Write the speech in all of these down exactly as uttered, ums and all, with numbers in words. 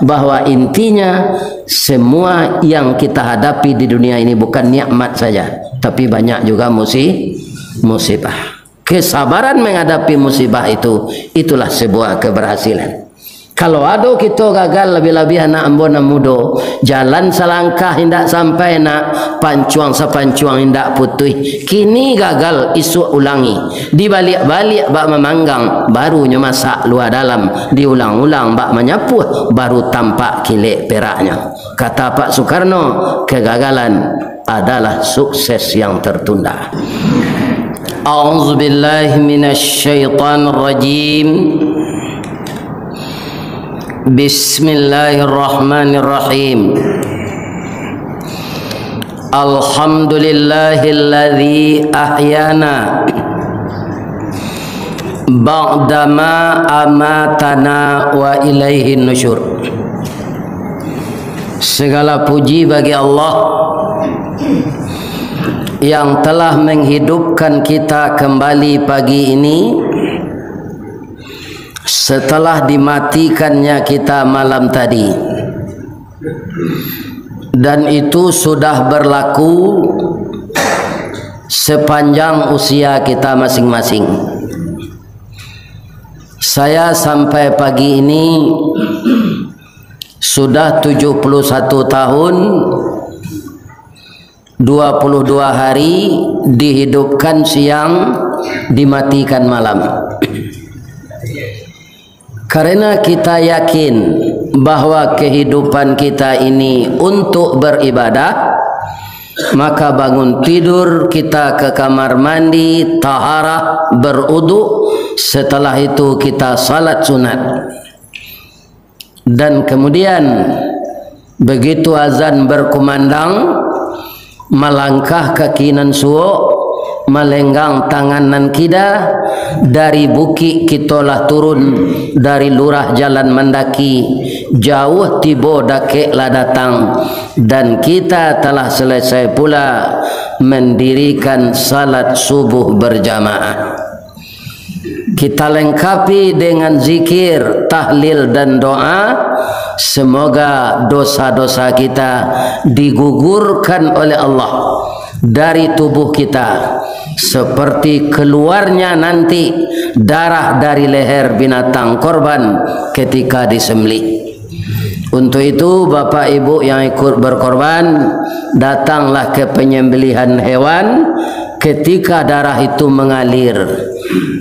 bahwa intinya semua yang kita hadapi di dunia ini bukan nikmat saja, tapi banyak juga musi-, musibah. Kesabaran menghadapi musibah itu, itulah sebuah keberhasilan. Kalau ado kito gagal, labiah-labiah anak ambo nan mudo, jalan salangkah indak sampai nak, pancuang sapancuang indak putuih. Kini gagal, isuak ulangi. Dibaliak-baliak bak mamanggang, baru nyo masak lua dalam. Diulang-ulang bak manyapuah, baru tampak kilek peraknyo. Kata Pak Soekarno, kegagalan adalah sukses yang tertunda. A'udzubillahi minasyaitonirrajim. Bismillahirrahmanirrahim. Alhamdulillahilladzi ahyana ba'dama amatana wa ilaihin nusyur. Segala puji bagi Allah yang telah menghidupkan kita kembali pagi ini setelah dimatikannya kita malam tadi. Dan itu sudah berlaku sepanjang usia kita masing-masing. Saya sampai pagi ini sudah tujuh puluh satu tahun, dua puluh dua hari, dihidupkan siang, dimatikan malam. Karena kita yakin bahwa kehidupan kita ini untuk beribadah, maka bangun tidur kita ke kamar mandi, taharah, berudu, setelah itu kita salat sunat. Dan kemudian, begitu azan berkumandang, malangkah kaki nan suok, malenggang tangan nan kida, dari bukik kito lah turun, dari lurah jalan mandaki, jauah tibo dakek lah datang, dan kita telah selesai pula mendirikan salat subuh berjamaah. Kita lengkapi dengan zikir, tahlil, dan doa. Semoga dosa-dosa kita digugurkan oleh Allah dari tubuh kita, seperti keluarnya nanti darah dari leher binatang korban ketika disembelih. Untuk itu, Bapak Ibu yang ikut berkorban, datanglah ke penyembelihan hewan ketika darah itu mengalir.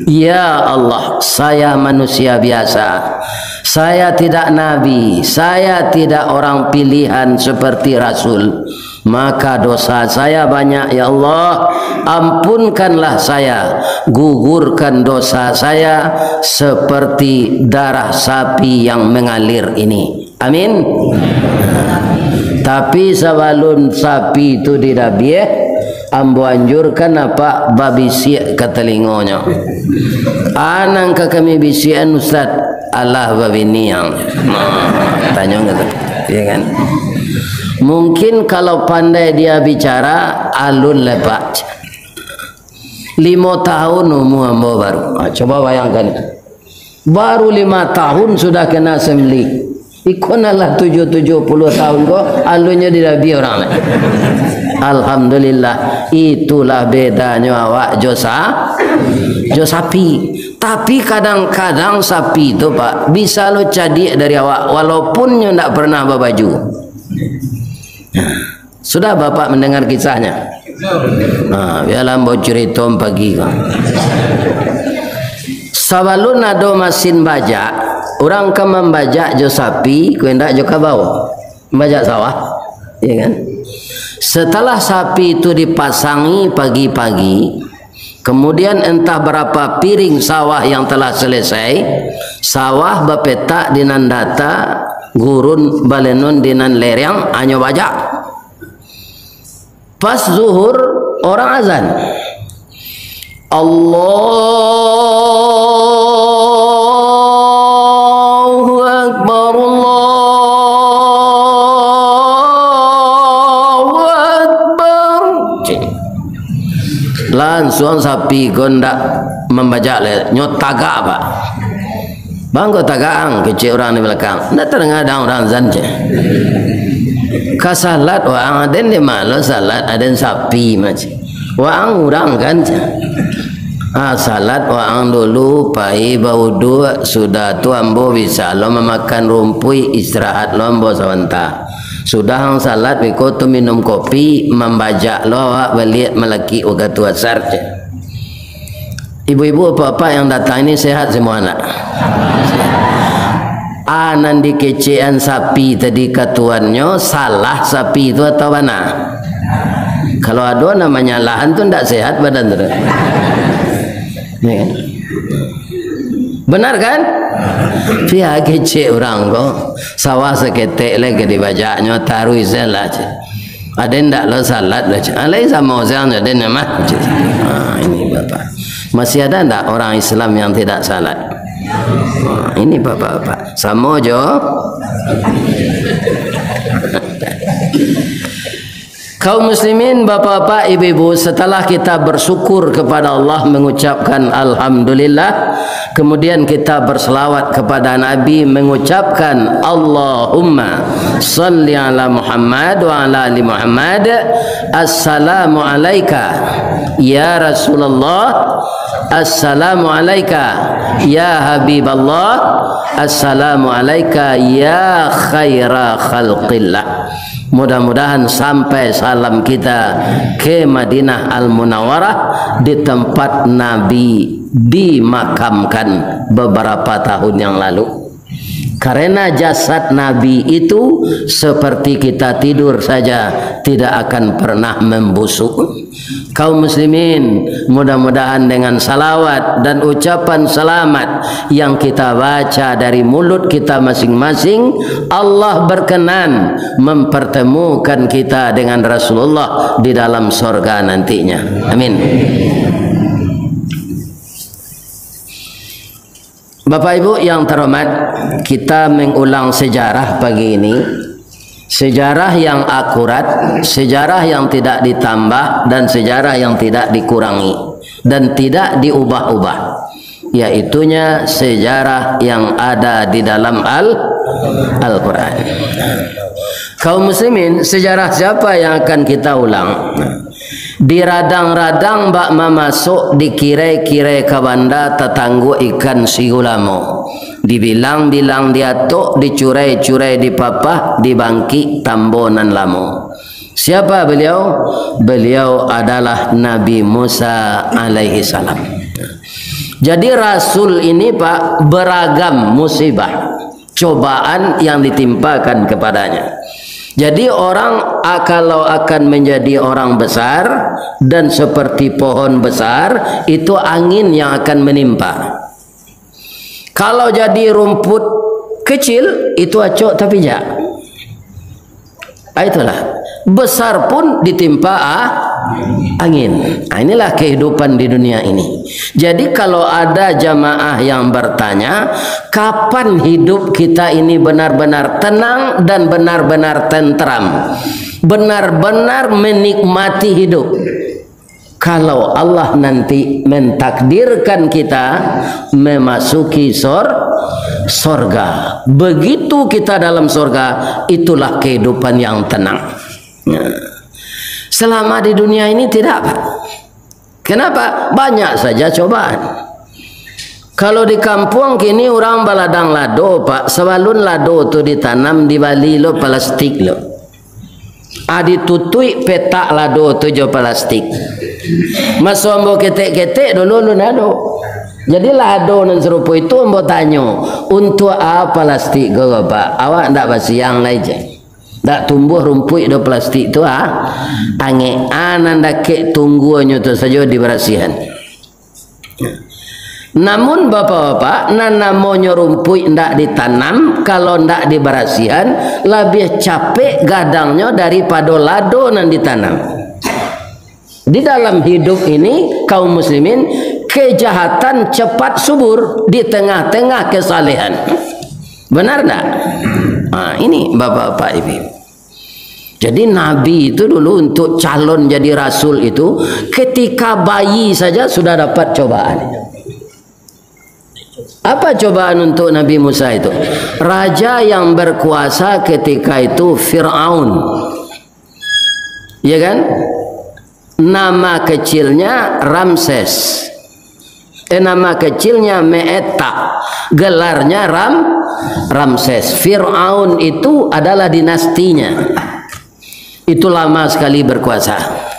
Ya Allah, saya manusia biasa. Saya tidak nabi, saya tidak orang pilihan seperti rasul. Maka dosa saya banyak, ya Allah. Ampunkanlah saya, gugurkan dosa saya seperti darah sapi yang mengalir ini. Amin. Tapi sabalun sapi tu didabiah, ambo anjurkan apak babisiak ka talingonyo. Anang ka kami bisiakan, Ustaz, alah babiniang. Nah, tanyo ka tu. Ya kan? Mungkin kalau pandai dia bicara, alun lepak. Limo tahun umua ambo baru. Ha, coba bayangkan. Baru lima tahun sudah kena sembelih. Iko nan lah tujuh, tujuh puluh tahun ko, alunnyo didabiah urang. Alhamdulillah, itulah bedanyo awak jo sa-, jo sapi. Tapi kadang-kadang sapi tu, Pak, bisa lo cadiak dari awak, walaupun nyo ndak pernah babaju. Sudah Bapak mendengar kisahnya? Ha, biarlah ambo curito pagi ko. Sabalun ado masin bajak, urang ka mambajak jo sapi, ko indak jo kabau. Mambajak sawah, ya kan? Setelah sapi itu dipasangi pagi-pagi, kemudian entah berapa piring sawah yang telah selesai, sawah bapetak di nan data, gurun balenun di nan lereng, hanyo bajak. Pas zuhur, orang azan. Allahu Akbar, Allahu Akbar. Cik. Lansuang sapi ko ndak mambajak lai, nyo tagak, Pak. Ang ko tagak ang, kecek urang di balakang. Ndak tadanga dang urang azan, cek. Ka salat waang, aden di ma lo salat, aden sapi mah, cek. Waang urang kan, cek. Ah, salat waang dulu, pai bauduak, sudah tu ambo bisa lo mamakan rumpuik, istirahat lo ambo sabanta. Sudah ang salat, biko tu minum kopi, mambajak lo awak baliak malakik wakatu asar, cek. Ibu-ibu, bapak-bapak yang datang ini sehat semua, nak? Ah, nan dikecekan sapi tadi ka tuannyo, salah sapi tu atau bana? Kalau ado nan manyalahan tu, ndak sehat badan tu. Ya kan? Benar kan? Pia kecek urang ko. Sawah saketek lai ka dibajaknyo, taruih se lah, cek. Aden ndak lo salat lah, cek. Ah, lai samo siang jo aden mah, cek. Ah, ini bapak. Masih ada ndak orang Islam yang tidak salat? Ah, ini bapak-bapak. Samo jo. Kaum muslimin, bapak-bapak, ibu-ibu, setelah kita bersyukur kepada Allah, mengucapkan alhamdulillah, kemudian kita berselawat kepada Nabi, mengucapkan Allahumma salli ala Muhammad wa ala ali Muhammad. Assalamu alaika ya Rasulullah. Assalamu alaika ya Habiballah. Assalamu alaika ya khaira khalqillah. Mudah-mudahan sampai salam kita ke Madinah Al-Munawwarah, di tempat Nabi dimakamkan beberapa tahun yang lalu. Karena jasad Nabi itu seperti kita tidur saja, tidak akan pernah membusuk. Kaum muslimin, mudah-mudahan dengan salawat dan ucapan selamat yang kita baca dari mulut kita masing-masing, Allah berkenan mempertemukan kita dengan Rasulullah di dalam sorga nantinya. Amin. Bapak Ibu yang terhormat, kita mengulang sejarah pagi ini. Sejarah yang akurat, sejarah yang tidak ditambah, dan sejarah yang tidak dikurangi, dan tidak diubah-ubah. Yaitunya sejarah yang ada di dalam Al-, Al-Quran. Kaum muslimin, sejarah siapa yang akan kita ulang? Diradang-radang bak mamasok, dikirai-kirai ka banda, tatangguak ikan sigulamo. Dibilang-bilang diatok, dicurai-curai dipapah, dibangkik tambo nan lamo. Siapa beliau? Beliau adalah Nabi Musa alaihi salam. Jadi, Rasul ini, Pak, beragam musibah, cobaan yang ditimpakan kepadanya. Jadi, orang, ah, kalau akan menjadi orang besar dan seperti pohon besar, itu angin yang akan menimpa. Kalau jadi rumput kecil, itu acok tapijak. Ah, itulah. Besar pun ditimpa, ah, angin. Ah, inilah kehidupan di dunia ini. Jadi, kalau ada jamaah yang bertanya, kapan hidup kita ini benar-benar tenang dan benar-benar tenteram, benar-benar menikmati hidup? Kalau Allah nanti mentakdirkan kita memasuki sor-, sorga. Begitu kita dalam sorga, itulah kehidupan yang tenang. Nah, selama di dunia ini tidak, Pak. Kenapa? Banyak saja cobaan. Kalau di kampuang kini urang baladang lado, Pak, sabalun lado tu ditanam, dibali lo plastik lo. Ah, ditutuik petak lado tu jo plastik. Maso ambo ketek-ketek dulu, alun ado. Jadi, lado nan sarupo itu ambo tanyo, "Untuak a plastik ko, Pak? Awak ndak basiang lai," cek. "Ndak tumbuah rumpuik do plastik tu, ah. Angek a nan dakek tungguanyo tu sajo dibarasiahan." Namun, bapak-bapak, nan namonyo rumpuik ndak ditanam, kalau ndak dibarasiahan, labiah capek gadangnyo daripado lado nan ditanam. Di dalam hidup ini, kaum muslimin, kejahatan cepat subur di tengah-tengah kesalehan. Benar ndak? Ah, ini, bapak-bapak, ibu. Jadi, Nabi itu dulu untuk calon jadi rasul itu, ketika bayi saja sudah dapat cobaan. Apa cobaan untuk Nabi Musa itu? Raja yang berkuasa ketika itu Firaun. Ya kan? Nama kecilnya Ramses. Eh, nama kecilnya Me'eta. Gelarnya Ram-, Ramses. Firaun itu adalah dinastinya. Itu lama sekali berkuasa.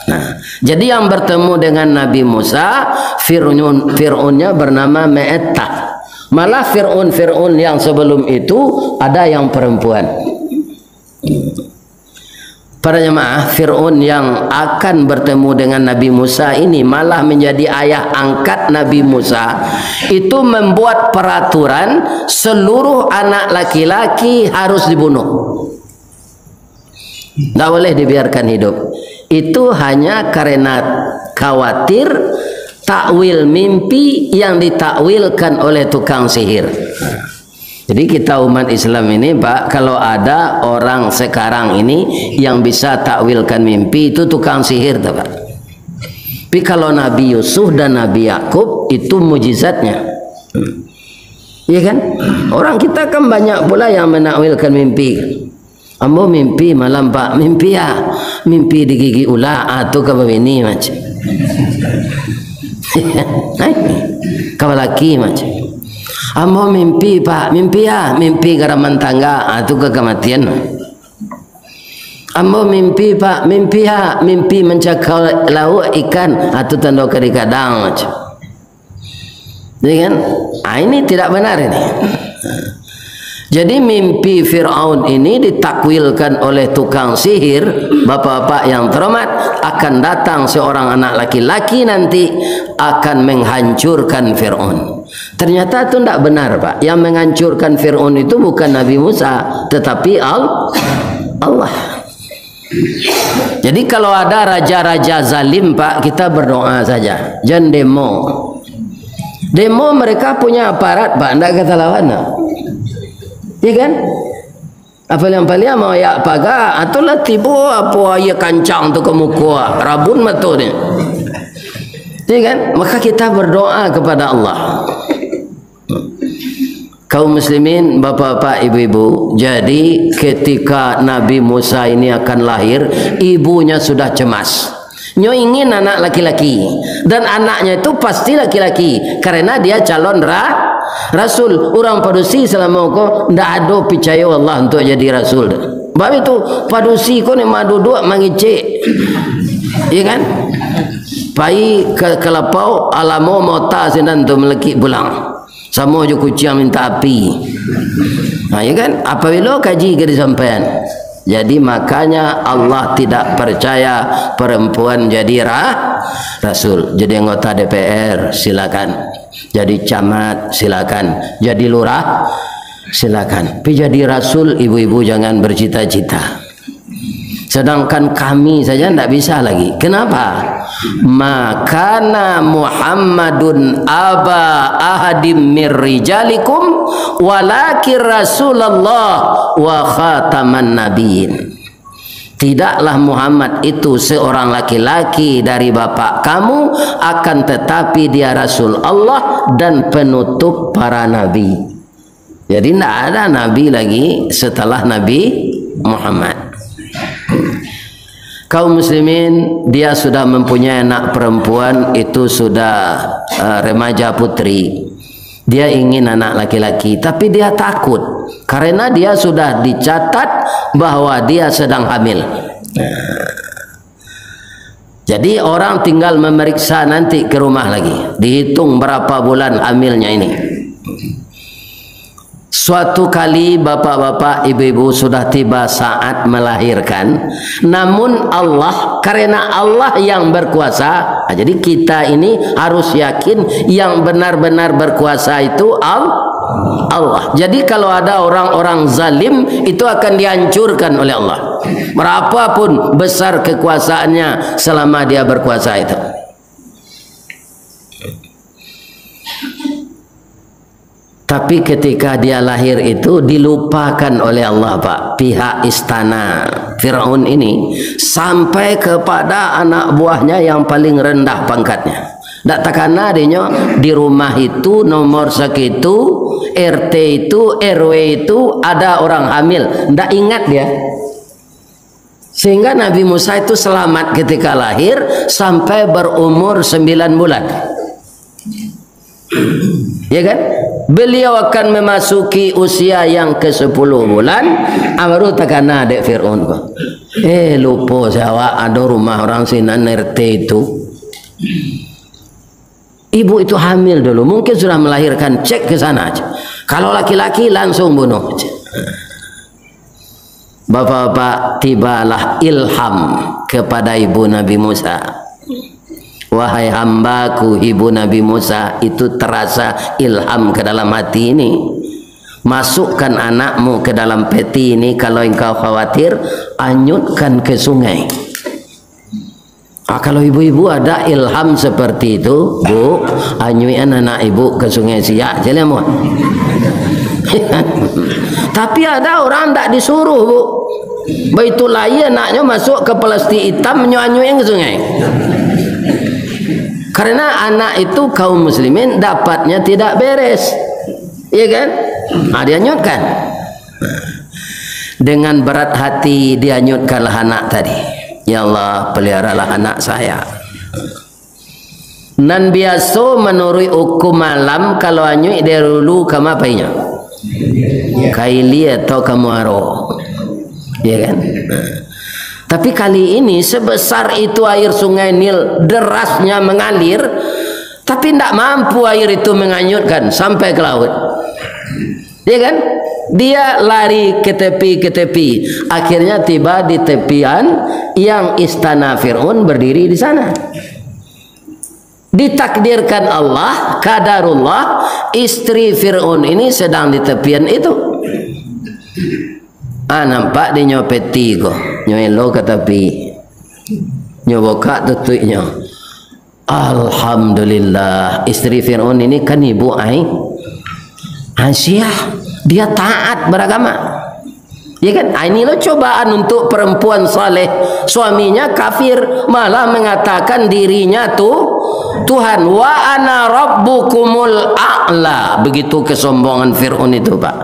Nah, jadi yang bertemu dengan Nabi Musa, Fir'aun, Fir'aunnya bernama Me'eta. Malah Fir'aun-Fir'aun yang sebelum itu ada yang perempuan. Para jemaah, Fir'aun yang akan bertemu dengan Nabi Musa ini malah menjadi ayah angkat Nabi Musa, itu membuat peraturan seluruh anak laki-laki harus dibunuh. Ndak boleh dibiarkan hidup. Itu hanya karena khawatir takwil mimpi yang ditakwilkan oleh tukang sihir. Jadi kita umat Islam ini, Pak, kalau ada orang sekarang ini yang bisa takwilkan mimpi, itu tukang sihir tuh, Pak. Tapi kalau Nabi Yusuf dan Nabi Yakub, itu mujizatnya. Iya kan? Orang kita kan banyak pula yang menakwilkan mimpi. "Ambo mimpi malam, Pak." "Mimpi a?" "Mimpi digigik ulah." Ah, tu ka babini macam. Ka balaki macam. "Ambo mimpi, Pak." "Mimpi a?" "Mimpi garaman tangga." Ah, tu ka kamatian. "Ambo mimpi, Pak." "Mimpi a?" "Mimpi mancakau lauak ikan." Ah, tu tando ka dikadang macam. Ya kan? Ah, ini tidak benar ini. Jadi mimpi Firaun ini ditakwilkan oleh tukang sihir, bapak-bapak yang terhormat, akan datang seorang anak laki-laki nanti akan menghancurkan Firaun. Ternyata itu ndak benar, Pak. Yang menghancurkan Firaun itu bukan Nabi Musa, tetapi Al-, Allah. Jadi kalau ada raja-raja zalim, Pak, kita berdoa saja. Jan demo. Demo mereka punya aparat, Pak, ndak ka talawan, Pak. Iya kan? Apaliang-paliang mau ayak paga, atau lah tibo apo aia kancang tu ka muko, rabun mato ni. Iya kan? Maka kita berdoa kepada Allah. Kaum muslimin, bapak-bapak, ibu-ibu, jadi ketika Nabi Musa ini akan lahir, ibunya sudah cemas. Nyo ingin anak laki-laki, dan anaknya itu pasti laki-laki, karena dia calon ra-, rasul. Urang padusi salamo ko ndak ado picayo Allah untuk jadi rasul. Sebab itu, padusi ko ni mah duduak mangecek. Iya kan? Pai ka, ka lapau, alamo mota sinan tu malekik pulang. Samo jo kuciang minta api. Nah, ya kan? Apabila kaji ka disampaian. Jadi, makanya Allah tidak percaya perempuan jadi ra-, rasul. Jadi anggota D P R, silakan. Jadi camat, silakan. Jadi lurah, silakan. Tapi jadi rasul, ibu-ibu jangan bercita-cita. Sedangkan kami saja ndak bisa lagi. Kenapa? "Ma kana Muhammadun aba ahadim mir rijalikum, walakin Rasulullah wa khataman nabiyyin." Tidaklah Muhammad itu seorang laki-laki dari bapak kamu, akan tetapi dia Rasul Allah dan penutup para nabi. Jadi, ndak ada nabi lagi setelah Nabi Muhammad. Kaum muslimin, dia sudah mempunyai anak perempuan, itu sudah, eh, remaja putri. Dia ingin anak laki-laki, tapi dia takut karena dia sudah dicatat bahwa dia sedang hamil. Jadi, orang tinggal memeriksa nanti ke rumah lagi. Dihitung berapa bulan hamilnya ini. Suatu kali, bapak-bapak, ibu-ibu, sudah tiba saat melahirkan. Namun Allah, karena Allah yang berkuasa, nah, jadi kita ini harus yakin yang benar-benar berkuasa itu Al-, Allah. Jadi, kalau ada orang-orang zalim, itu akan dihancurkan oleh Allah. Berapapun besar kekuasaannya selama dia berkuasa itu. Tapi ketika dia lahir itu dilupakan oleh Allah, Pak, pihak istana Firaun ini sampai kepada anak buahnya yang paling rendah pangkatnya. Ndak takana dinyo, di rumah itu, nomor sekitu, R T itu, R W itu, ada orang hamil. Ndak ingat dia. Sehingga Nabi Musa itu selamat ketika lahir sampai berumur sembilan bulan. Ya kan? Beliau akan memasuki usia yang kesepuluh bulan, ah, baru takana dek Fir'aun ko. Eh, lupo se awak ado rumah orang sinan R T itu. Ibu itu hamil dulu, mungkin sudah melahirkan, cek ke sana aja. Kalau laki-laki, langsung bunuh. Bapak-bapak, tibalah ilham kepada ibu Nabi Musa. "Wahai hambaku, ibu Nabi Musa," itu terasa ilham ke dalam hati ini. "Masukkan anakmu ke dalam peti ini, kalau engkau khawatir, anyutkan ke sungai." Ah, kalau ibu-ibu ada ilham seperti itu, "Bu, anyuikan anak ibu ke Sungai Siak," je lah, muah. Tapi ada orang ndak disuruh, Bu. Baitu lai anaknyo masuk ke plastik itam, nyo anyuikan ke sungai. Karena anak itu kaum muslimin dapatnya tidak beres. Iya kan? Ah, dianyutkan. Dengan berat hati dianyutkanlah anak tadi. "Ya Allah, peliharalah anak saya." Nan biaso manuruik ukum alam, kalau anyuik dari hulu ka ma painyo? Ka ilia atau ka muaro. Ya kan? Tapi kali ini, sebesar itu air Sungai Nil derasnya mengalir, tapi ndak mampu air itu menganyutkan sampai ke laut. Ya kan? Dia lari ke tepi, ke tepi. Akhirnya tiba di tepian yang istana Fir'aun berdiri di sana. Ditakdirkan Allah, kadarullah, istri Fir'aun ini sedang di tepian itu. Ah, nampak di nyo peti ko. Nyo elo ka tapi. Nyo bukak tutuiknyo. Alhamdulillah, istri Fir'aun ini kan ibu ai. Aisyah, dia taat beragama. Ya kan? Ah, inilah cobaan untuk perempuan saleh. Suaminya kafir, malah mengatakan dirinya tu Tuhan. "Wa ana rabbukumul a'la." Begitu kesombongan Fir'aun itu, Pak.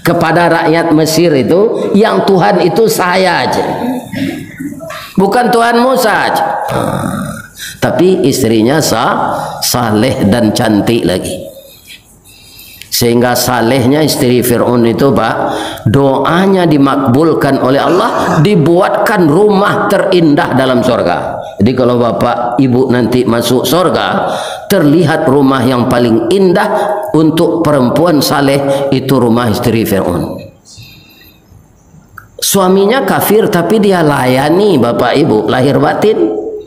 Kepada rakyat Mesir itu, yang Tuhan itu saya aja. Bukan Tuhan Musa aja. Ah, tapi istrinya sa-, saleh dan cantik lagi. Sehingga salehnya istri Fir'aun itu, Pak, doanya dimakbulkan oleh Allah, dibuatkan rumah terindah dalam sorga. Jadi, kalau bapak ibu nanti masuk sorga, terlihat rumah yang paling indah untuk perempuan saleh, itu rumah istri Fir'aun. Suaminya kafir, tapi dia layani bapak ibu, lahir batin.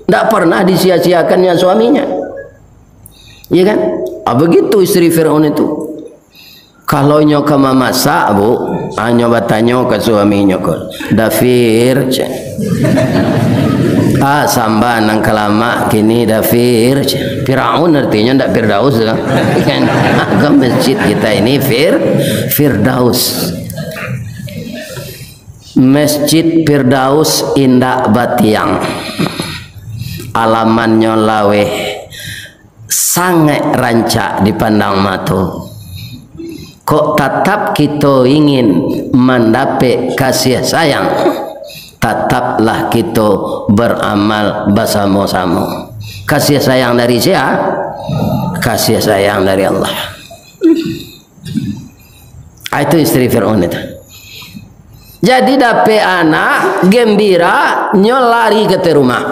Ndak pernah disia-siakannya suaminya. Iya kan? Ah, begitu istri Fir'aun itu. Kalau nyo ka mamasak, Bu, ah, nyo batanyo ka suaminyo ko, "Dafir," cek. "Ah, samba nan ka lamak kini, Dafir," cek. Firaun artinyo ndak Firdaus, kan? Kan masjid kita ini Fir-, Firdaus. Masjid Firdaus indak batiang. Alamannyo laweh, sangaik rancak dipandang mato. Kok tatap kito ingin mandapek kasih sayang, tataplah kito baramal basamo-samo. Kasih sayang dari sia? Kasih sayang dari Allah. Ah, itu istri Fir'aun itu. Jadi, dapek anak, gembira, nyo lari ka ateh rumah.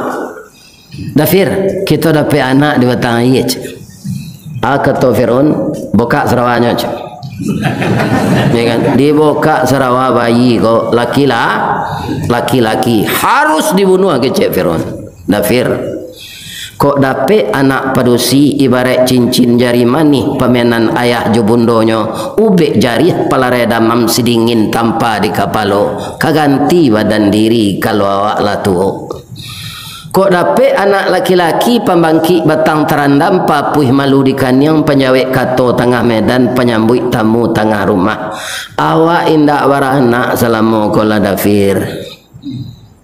"Dafir, kito dapek anak di batang aia," cek. Ah, kato Fir'aun, "Bukak sarawanyo," cek. Ya kan? Dibukak sarawa bayi ko, laki lah, laki-laki. "Harus dibunuah," kecek Fir'aun. "Dafir, kok dapek anak padusi ibarat cincin jari manih pamenan ayah jo bundonyo, ubek jariah palarai damam sidingin tampa di kapalo, ka ganti badan diri kalau awak lah tuo. Kok dapek anak laki-laki pambangkik batang tarandam, papuih malu di kaniang, panjawek kato tangah medan, panyambuik tamu tangah rumah. Awak indak baranak salamo ko lah, Dafir."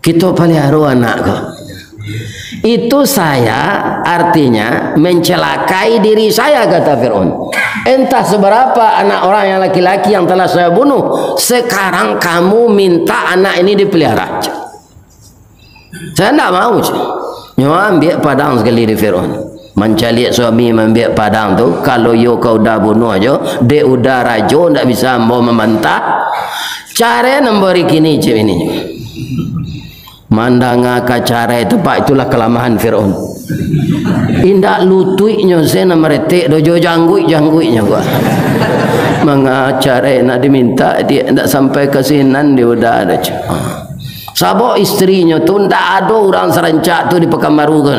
Kito paliharo anak ko. Itu saya, artinya, mencelakai diri saya, kata Fir'aun. Entah seberapa anak orang yang laki-laki yang telah saya bunuh, sekarang kamu minta anak ini dipelihara. Saya ndak mau, ceh. Nyo ambiak padang sakali di Fir'aun. Mancaliak suami, maambiak padang tu, kalau iyo ka uda bunuah jo, dek uda rajo ndak bisa ambo mambantah. Carai ambo ari kini, ceh bininyo. Mandanga ka carai tu, Pak, itulah kalamahan Fir'aun. Indak lutuiknyo se nan maretek doh, jo jangguik-jangguiknyo ko. Manga carai nak diminta, dia ndak sampai ka sinan di uda doh, ceh. Ha. Sabab istrinyo tu ndak ado urang sarancak tu di Pakanbaru ko.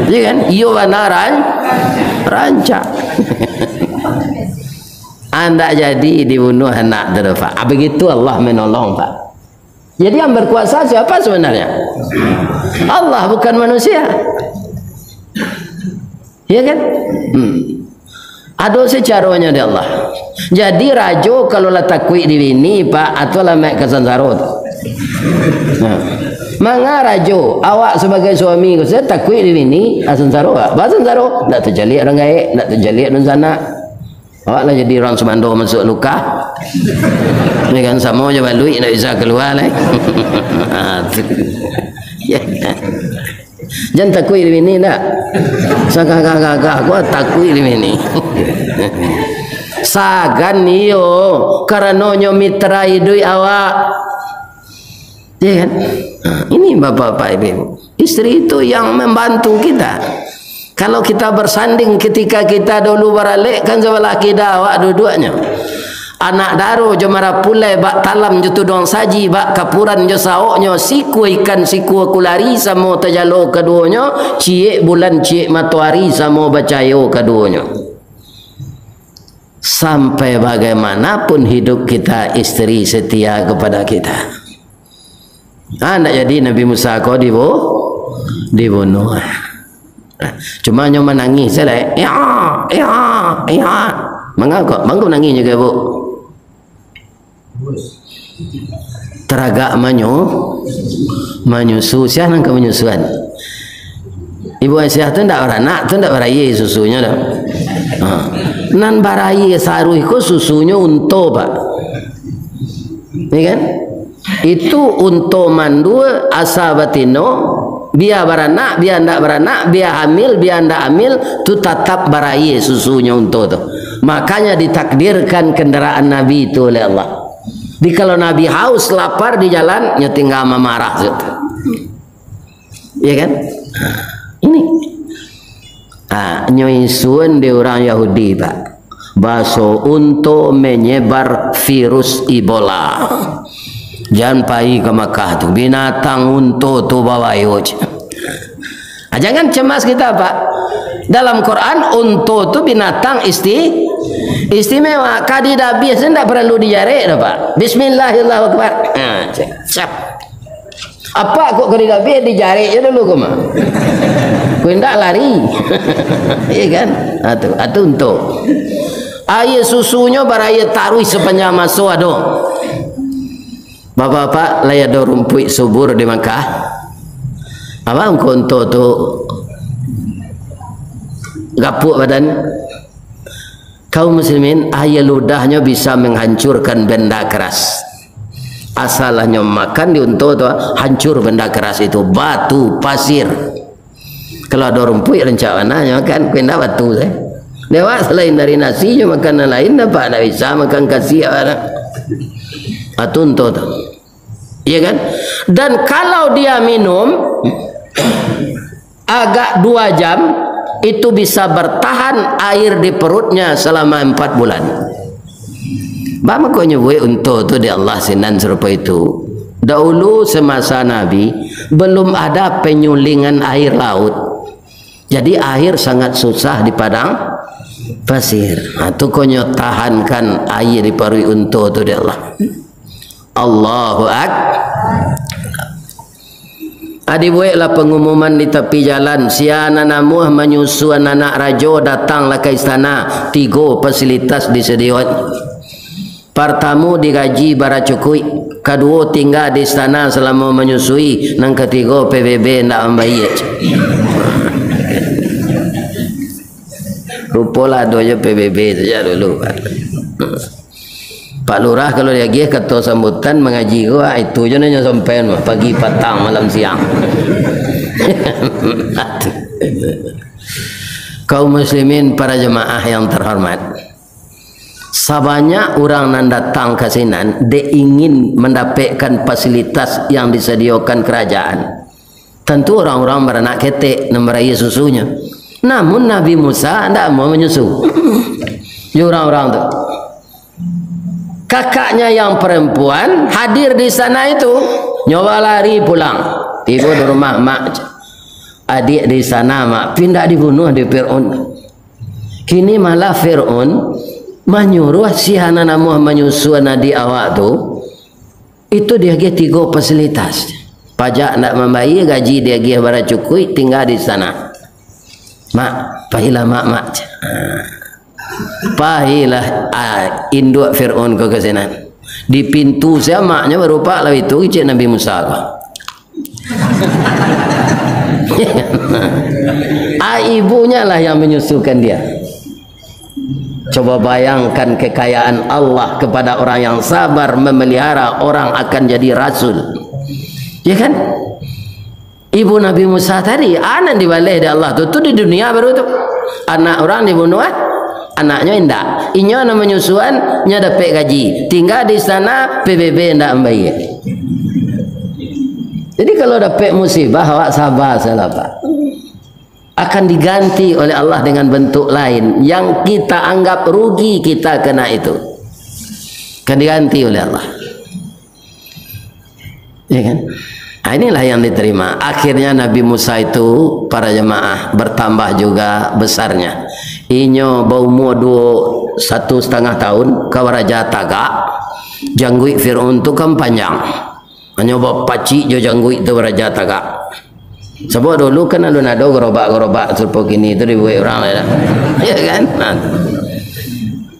Iyo kan? Iyo bana ran-, rancak. Andak jadi dibunuah anak tu, Pak. Ah, begitu Allah menolong, Pak. Jadi yang berkuasa siapa sebenarnya? Allah, bukan manusia. Ya kan? Hmm. Ado secaronyo di Allah. Jadi rajo kalau lah takuik di bini, Pak, atau lah mek ka sansaro tu. Nah. Manga rajo, awak sebagai suami ko, saya takuik di bini, ah, sansaro, Pak. Bah sansaro, ndak tacaliak urang gaek, ndak tacaliak dunsanak. Awak lah jadi urang sumando masuak lukah. Ni kan samo jo baluik, ndak bisa kalua lai. Ha, tu. Ya kan? Jan takuik di bini ndak? Sagagah-gagah ko takuik di bini. Sagan iyo, karano nyo mitra iduik awak. Ya kan? Ha, ini bapak-bapak, ibu-ibu. Istri itu yang membantu kita. Kalau kita bersanding ketika kita dulu baralek, kan sabalah kida awak duduaknyo. Anak daro jo marapulai, bak talam jo tuduang saji, bak kapuran jo saoknyo, sikua ikan sikua kulari samo tajalo kaduonyo, ciek bulan ciek matoari samo bacayo kaduonyo. Sampai bagaimanapun hidup kita, isteri setia kepada kita. Ah, ndak jadi Nabi Musa ko dibu-, dibunuh. Cuma nyo manangih sajo, "Ya, ya, ya." Mangko, mangko manangih nyo ko, Bu? Taragak manyu-, manyusu. Sia nan ka manyusuan? Ibu Aisyah tu ndak baranak, tu ndak barayie susunyo doh. Ha. Nan barayie saruih ko susunyo unto, Pak. Ya kan? Itu unto mandua asa batino, bia baranak, bia ndak baranak, bia hamil, bia ndak hamil, tu tatap barayie susunyo unto tu. Makanya ditakdirkan kendaraan Nabi itu oleh Allah. Jadi kalau Nabi haus, lapar di jalan, nyo tinggal mamarah situ. Ya kan? Ha, ini. Ha, nyo isuan di urang Yahudi, Pak. Baso unto menyebar virus Ebola. Jan pai ka Makkah tu, binatang unto tu babayo, ceh. Ah, jangan cemas kita, Pak. Dalam Quran, unto tu binatang isti-, istimewa. Kadi dabiah tu ndak paralu dijarek doh, Pak. Bismillahirrahmanirrahim. Ha, siap. Apak kok kadi dabiah dijarek je dulu ko mah. Kok indak lari. Iya kan? Atu, atu unto. Aia susunyo barayie taruih sapanjang maso ado. Bapak-bapak, lai ado rumpuik subur di Makkah? Apo unto tu gapuak badan? Kaum muslimin, aia ludahnyo bisa menghancurkan benda keras. Asal lah nyo makan di unto tu, hancur benda keras itu, batu, pasir. Kalau ado rumpuik rancak bana nyo makan, kok indak batu sajo. Dek awak, selain dari nasi, nyo makan nan lain, apak ndak bisa makan kasiak, apak. Atu unto tu. Iya kan? Dan kalau dia minum, agak dua jam, itu bisa bertahan air di perutnya selama empat bulan. Baa mako nyo buek unto tu dek Allah sinan sarupo itu? Dahulu semasa Nabi, belum ada penyulingan air laut. Jadi air sangat susah di padang pasir. Ha, tu ko nyo tahankan air di paruik unto tu dek Allah. Allahu Ak-, Ah, dibueklah pangumuman di tapi jalan, sia nan namuah manyusuan anak rajo, datanglah ka istana, tigo fasilitas disadiakan. Partamo digaji baracukuik, kaduo tingga di istana salamo manyusui, nan katigo P B B ndak mambayia. Rupolah ado jo P B B sajo dulu. Pak Lurah kalau diagiah kato sambutan mangaji ko, ah, itu jo nan nyo sampaian mah, pagi, patang, malam, siang. Kaum muslimin, para jemaah yang terhormat, sabanyak urang nan datang ka sinan dek ingin mandapekkan fasilitas yang disadiokan kerajaan, tantu urang-urang baranak ketek nan barayia susunyo. Namun Nabi Musa ndak mau manyusu. Yo, urang-urang tu. Kakaknya yang perempuan hadir di sana itu, nyo balari pulang. Tibo di rumah mak, adiak di sana, mak, pindah dibunuh di Fir'aun. Kini malah Fir'aun manyuruh si Hanan Amuah manyusu adiak awak tu, itu diagiah tigo fasilitas. Pajak ndak mambayia, gaji diagiah baracukuik, tingga di sana. Mak, payilah mak, mak. Payilah, ah, induak Fir'aun ko ka sinan. Di pintu sia maknyo barupak lah itu, kecek Nabi Musa ko. Ah, ibunya lah yang menyusukan dia. Coba bayangkan kekayaan Allah kepada orang yang sabar memelihara orang akan jadi rasul. Ya kan? Ibu Nabi Musa tadi, anak dibaleh dek Allah tu, tu di dunia baru tu. Anak urang dibunuah, ah. Anaknyo indak. Inyo nan manyusuan, nyo dapek gaji. Tingga di sana, P B B indak mambayia. Jadi kalau dapek musibah, awak sabar salah, Pak. Akan diganti oleh Allah dengan bentuk lain. Yang kita anggap rugi, kita kena itu. Akan diganti oleh Allah. Ya kan? Nah, inilah yang diterima. Akhirnya Nabi Musa itu, para jemaah, bertambah juga besarnya. Inyo baumua duo, satu setengah tahun, ka baraja tagak, jangguik Fir'aun tu kan panjang. Hanyo bapacik jo jangguik tu baraja tagak. Sabab dulu kan alun ado garobak-garobak sarupo kini tu dibuek urang lai dah. Ya kan? Nah.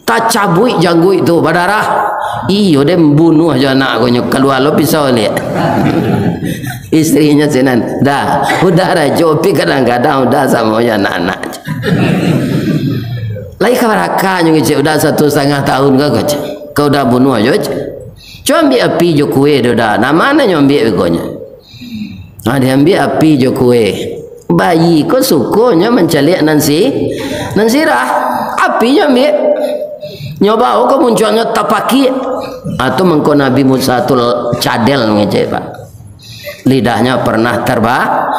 Tacabuik jangguik tu, badarah. Iyo, den bunuah jo anak ko nyo, kalua lo pisau liak. Istrinyo sinan, "Dah, udah rajo, tapi kadang-kadang udah samo jo anak-anak." Lai ka baraka nyo kecek, udah satu setengah tahun ka ko cek. Ka udah bunuah jo cek. Cubo ambiak api jo kue do dah. Nah, mano nyo ambiak bekonyo? Nah, diambiak api jo kue. Bayi ko sukonyo mancaliak nan si-, nan sirah. Api nyo ambiak. Nyo bao ka muncuangnyo tapakiak. Ah, tu mangko Nabi Musa tu cadel ngecek, Pak. Lidahnyo pernah terba-,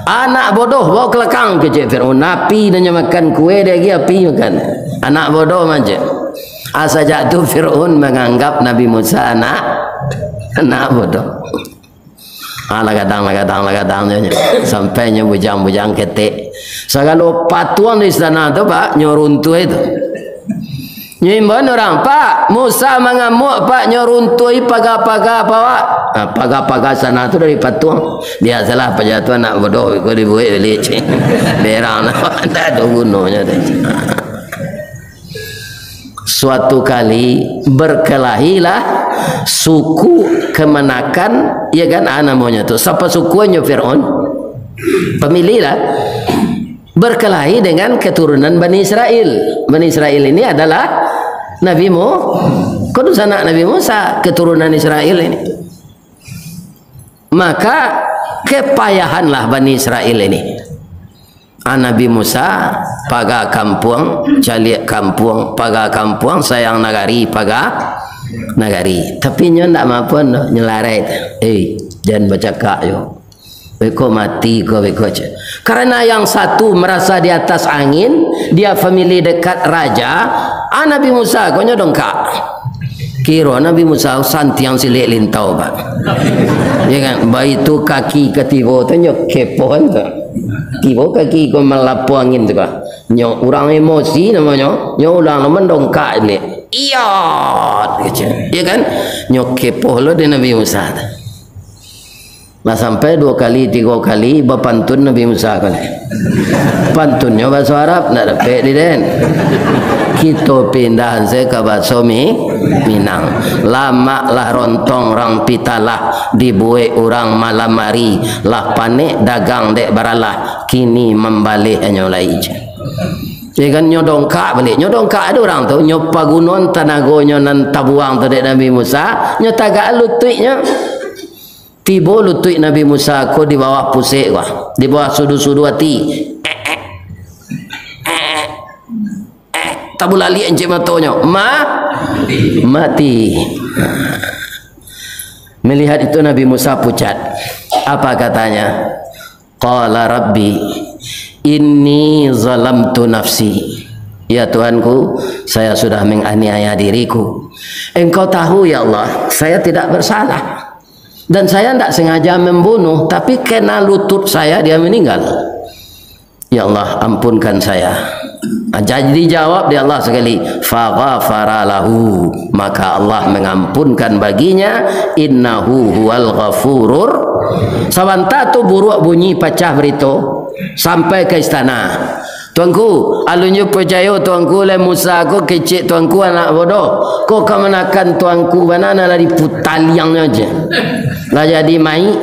"Anak bodoh, bao ka lakang," kecek Fir'aun. "Api nan nyo makan kue, dek api makan. Anak bodoh," mancek. Ah, sajak tu Fir'aun manganggap Nabi Musa anak, anak bodoh. Ah, lagadang, lagadang, lagadang nyo, nyo. Sampai nyo bujang-bujang ketek. Sagalo patuang di istana tu, Pak, nyo runtuah itu. Nyo imbauan urang, "Pak, Musa mangamuak, Pak, nyo runtuahi paga-paga, Pak." Ah, paga-paga sana tu dari patuang. Biasolah, paja tu anak bodoh, iko dibuek baliak, cik. Berang lah, ndak ado gunonyo tu. Suatu kali, berkelahilah suku kemanakan, ya kan, ah, namonyo tu. Sapa sukuannyo Fir'aun? Pamiliahlah. Berkelahi dengan keturunan Bani Israel. Bani Israel ini adalah Nabi Mu-, ko tu sanak Nabi Musa, keturunan Israel ini. Maka, kepayahanlah Bani Israel ini. Ah, Nabi Musa, paga kampuang, caliak kampuang, paga kampuang, sayang nagari, paga nagari. Tapi nyo ndak mampu, nyo larai tu. Eh, jan bacakak yo. Beko mati ko, beko cek. Karena yang satu merasa di atas angin, dia famili dekat raja, ah, Nabi Musa ko nyo dongkak. Kiro Nabi Musa santiang silek lintau, Pak. Ya kan? Baitu kaki katibo tu nyo kepoh tu. Tibo kaki ko malapo angin tu, Pak. Nyo urang emosi namonyo, nyo ulang lo mandongkak silek. Iyo, kecek. Ya kan? Nyo kepoh lo di Nabi Musa tu. Lah sampai duo kali, tigo kali, bapantun Nabi Musa ko lai. Pantunnyo bahaso Arab, ndak dapek di den. Kito pindah se ka baso Mi-, Minang. Lamak lah rontong rang pitalah, dibuek urang malam ari, lah panek dagang dek baralah, kini mambaleh hanyo lai. Ya kan, nyo dongkak baliak. Nyo dongkak ado urang tu, nyo pagunoan tanagonyo nan tabuang tu dek Nabi Musa, nyo tagak lutuiknyo. Tibo lutuik Nabi Musa ko di bawah pusek ko, di bawah sudu-sudu ati. Tabulaliak encik matonyo. Ma-, mati. Melihat itu Nabi Musa pucat. Apa katanya? Qala Rabbi, inni zalamtu nafsi. Ya Tuhanku, saya sudah menganiaya diriku. Engkau tahu, ya Allah, saya tidak bersalah. Dan saya ndak sengaja membunuh, tapi kena lutut saya dia meninggal. Ya Allah, ampunkan saya. Jadi jawab dek Allah sakali, faghafara lahu, maka Allah mengampunkan baginya, innahu huwal ghafurur. Sabanta tu buruak bunyi pacah barito, sampai ka istana. Tuanku, alun jo picayo Tuanku, lai Musa ko kecek Tuanku anak bodoh. Ko kamanakan Tuanku bana, nan lah diputaliangnyo je. Lah jadi mayik.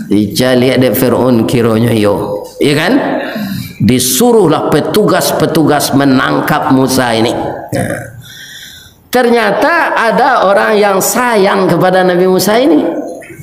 Dicaliak dek Fir'aun, kironyo iyo. Iya kan? Disuruhlah petugas-petugas menangkap Musa ini. Nah. Ternyata ada orang yang sayang kepada Nabi Musa ini.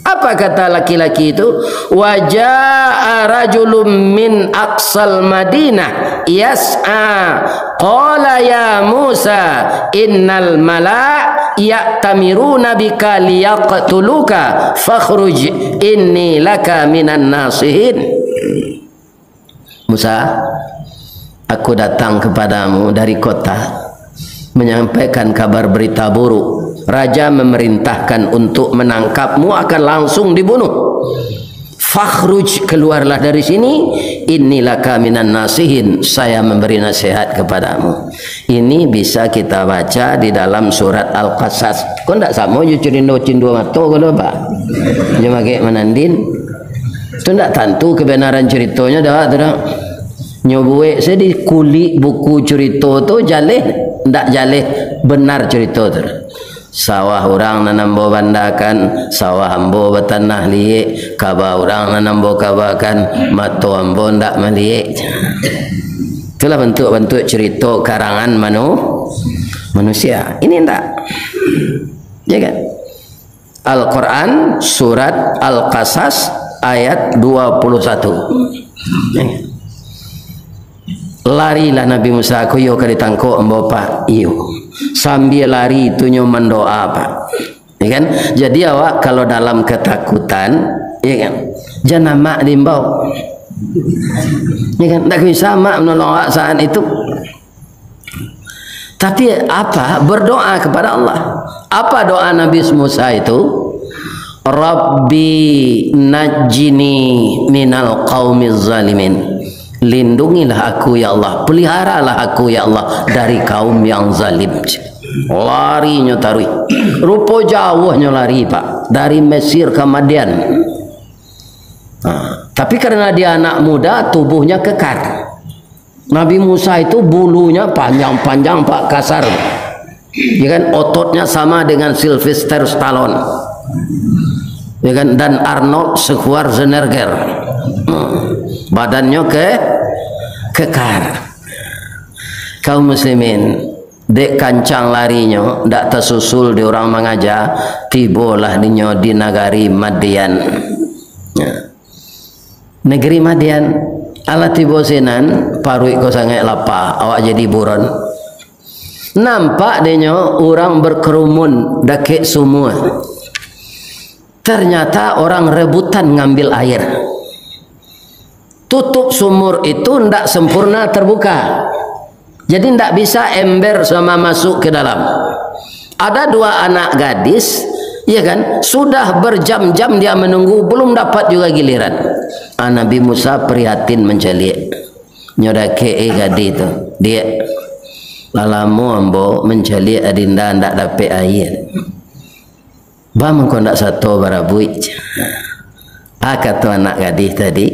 Apa kata laki-laki itu? "Wa jaa rajulun min aqsal Madinah yas'a. Qala ya Musa, innal mala ya'tamiruna bika liyaqtuluka. Fakhruj inni laka minan nasihin." Musa, aku datang kepadamu dari kota, menyampaikan kabar berita buruk. Raja memerintahkan untuk menangkapmu, akan langsung dibunuh. Fakhruj, keluarlah dari sini, inni laka minan nasihin, saya memberi nasihat kepadamu. Ini bisa kita baca di dalam surat Al-Qasas. Ko ndak samo jo curindo cindua mato ko doh, Pak? Jo magek manandin. Tu ndak tantu kebenaran ceritonyo doh, tu doh. Nyo buek se di kulik buku curito tu jaleh, ndak jaleh benar curito tu. Sawah urang nan ambo bandakan, sawah ambo batanah liek, kaba urang nan ambo kabakan, mato ambo ndak maliek. Itulah bantuak-bantuak curito karangan manu-, manusia. Ini ndak. Ya kan? Al-Quran, surat Al-Qasas, ayat dua puluh satu. Larilah Nabi Musa, ko iyo ka ditangkok ambo, Pak. Iyo. Sambia lari tu nyo mandoa, Pak. Ya kan? Jadi awak kalau dalam ketakutan, ya kan? Jan amak diimbau. Ya kan? Ndak bisa amak manolong awak saat itu. Tapi apa? Berdoa kepada Allah. Apa doa Nabi Musa itu? "Rabbi najjini minal qaumiz zalimin." Lindungilah aku, ya Allah. Peliharalah aku, ya Allah, dari kaum yang zalim. Larinyo taruih. Rupo jauahnyo lari, Pak. Dari Mesir ka Madian. Nah, tapi karena dia anak muda, tubuhnya kekar. Nabi Musa itu bulunya panjang-panjang, Pak, kasar. Ya kan, ototnya sama dengan Sylvester Stallone. Ya kan, dan Arnold Schwarzenegger. Hmm. Badannya ke-, kekar. Kaum muslimin, dek kancang larinyo, ndak tasusul di urang mangaja, tibolah dinyo di nagari Madian. Ya. Negeri Madian, alah tibo sinan, paruik ko sangaik lapa, awak jadi buron. Nampak denyo urang berkerumun dakek sumur. Ternyata orang rebutan ngambil air. Tutup sumur itu ndak sempurna terbuka. Jadi, ndak bisa ember sama masuk ke dalam. Ada dua anak gadis, ya kan, sudah berjam-jam dia menunggu, belum dapat juga giliran. Ah, Nabi Musa prihatin mancaliak. Nyo dakek, eh, gadih tu. "Diak, lah lamo ambo mancaliak adinda ndak dapek aia. Ba mangko ndak sato barabuik?" Ah, kato anak gadih tadi.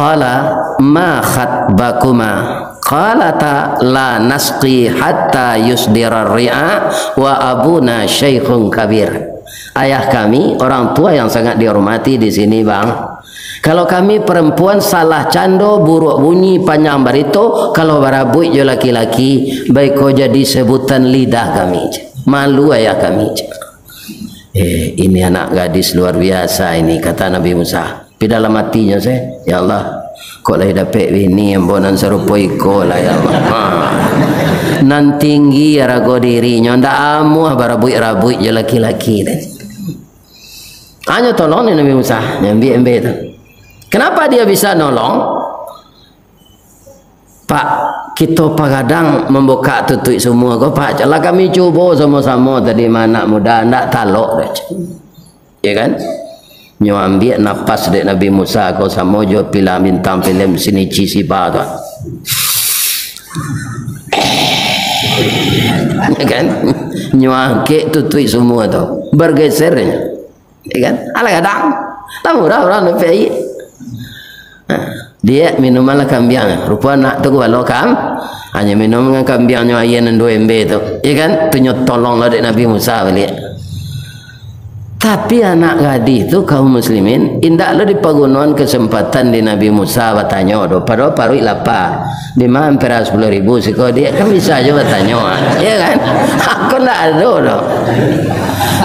Qala, "Ma khatbakuma?" Qalata, "La nasqi hatta yusdirar ri'a, wa abuna syaikhun kabir." Ayah kami, orang tua yang sangat dihormati di sini, Bang. Kalau kami perempuan salah cando, buruak bunyi, panjang barito, kalau barabuik jo laki-laki, baiko jadi sebutan lidah kami. Malu ayah kami. Eh, ini anak gadis luar biasa ini, kata Nabi Musa. Tapi dalam hatinyo se, "Ya Allah, kok lai dapek bini ambo nan sarupo iko lah, ya Allah." Ha. Nan tinggi arago dirinyo, ndak amuah barabuik-rabuik jo laki-laki tadi. Hanyo tolong ni Nabi Musa, nyo ambiak embe tu. Kenapa dia bisa nolong? "Pak, kito pagadang mambukak tutuik sumua ko, Pak. Lah kami cubo samo-samo tadi ma anak muda, ndak talok doh." Ya kan? Nyo ambiak napas dek Nabi Musa ko samo jo pilih bintang filem Shinichi Shiba tu. Ya kan? Nyo angkek tutuik sumua tu. Bergeser nyo. Ya kan? Alah gadang. Lah murah urang dapek aia. Ha, diak minumanlah kambiang. Rupo anak tu kualo kam-, hanyo minum dengan kambiangnyo aia nan duo embe tu. Ya kan? Tu nyo tolong lah dek Nabi Musa baliak. Tapi anak gadih tu, kaum muslimin, indak lo dipagunoan kesempatan di Nabi Musa batanyo tu. Padahal paruik lapa. Dima ampera sapuluah ribu siko, diak kan bisa jo batanyo, ah. Ya kan? Aku ndak ado doh.